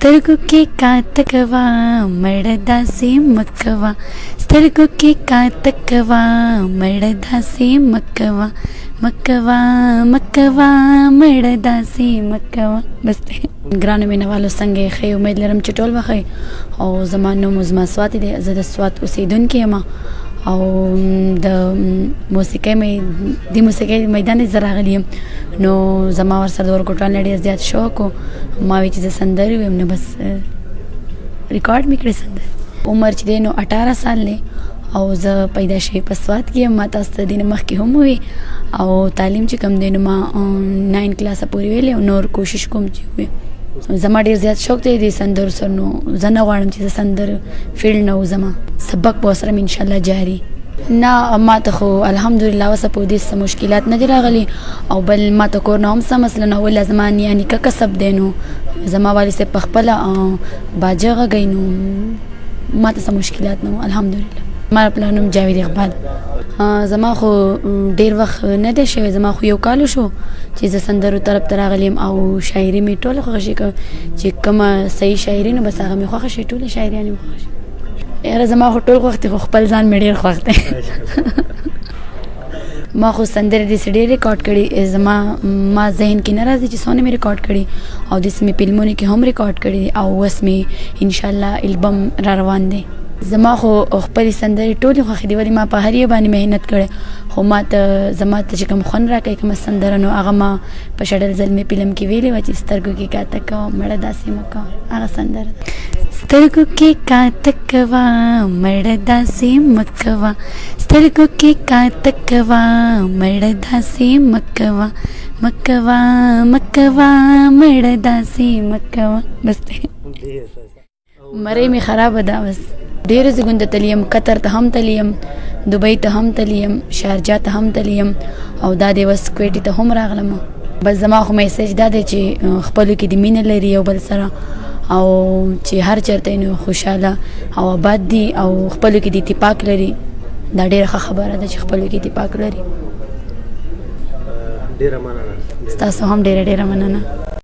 سترګو کې کاته کوه مړه داسې مه کوه، سترګو کې کاته کوه مړه داسې مه کوه، مه کوه مه کوه مړه داسې مه کوه. بس دی. ګرانو مینوالو څنګه یې؟ ښه یې؟ امید لرم چې ټول به ښه یې. او زما نوم عظما سواتي دی، زه د سوات اوسېدونکې یم او د موسیقۍ مې د موسیقۍ میدان ته زه راغلې یم. نو زما ورسره د ورکوټوال نه ډېر زیات شوق و. ما وی چې زه سندرې ویم، نو بس ریکارډ مې کړې سندرې. عمر چې دی نو 18 سال دی او زه پیدا شوې په سوات کې یم. ما تاسو ته دې نه مخکې هم ووی. او تعلیم چې کوم دی نو ما 9 کلاسه پورې ویلی او نور کوشش کوم چې ووایم. زما ډېر زیات شوق دی د سندرو سره، نو زه نه غواړم چې زه سندر فیلډ نه وځم. سبق به ورسره مې انشاءالله جاري. نه، ما ته خو الحمدلله اوسه په دې څه مشکلات نه دي راغلي. او بل ما ته کور نه هم څه مسله نه وله. زما نیا نیکه کسب دی، نو زما والد صاحب په خپله باجه غږوي، نو ما ته څه مشکلات نه وو الحمدلله. ما پلار نوم جاوید اقبال. زما خو ډیر وخت نه دی شوی، زما خو یو کال شو چې زه سندرو طرف ته راغلی یم. او شاعري مې ټوله خوښه شي، چې کومه صحیح شاعري نو بس هغه مې خوښه شي، ټولې شاعریانې مې خوښه شي. یاره زما خو ټول خوښ دي، خو خپل ځان مې ډېر خوښ دی. ما خو سندرې داسې ډېر ریکارډ کړي، زما ما ذهن کې نه راځي چې څونه مې ریکارډ کړي. او داسې مې فلمونو کې هم ریکارډ کړي دي او اوس مې انشاءالله البم را روان دی. زما خو خپلې سندرې ټولې خوښې دي، ولې ما په هر یو باندې محنت کړی. خو ما ته زما ته چې کوم خوند راکوي کومه سندره، نو هغه ما په شډل زلمي فلم کې ویلې وه چې سترګو کې کاته کوه مړه داسې مه کوه، هغه سندره ده. سترګو کې کاته کوه مړه داسې مه کوه، سترګو کې کاته کوه مړه داسې مه کوه، مه کوه مه کوه مړه داسې مه کوه. بس دی. مرۍ مې خرابه ده. بس ډېرو ځایونو ته تللی یم، قطر ته هم تللی یم، دوبۍ ته هم تللی یم، شارجه ته هم تللی یم او دا دی اوس کویټې ته هم راغلم. بس زما خو میسج دا دی چې خپلو کې د مینه لري یو بل سره او چې هر چېرته نو خوشحاله او آباد دي او خپلو کې د اتفاق لري. دا ډېره ښه خبره ده چې خپلو کې اتفاق لري. ډېره مننه. ستاسو هم ډېره ډېره مننه.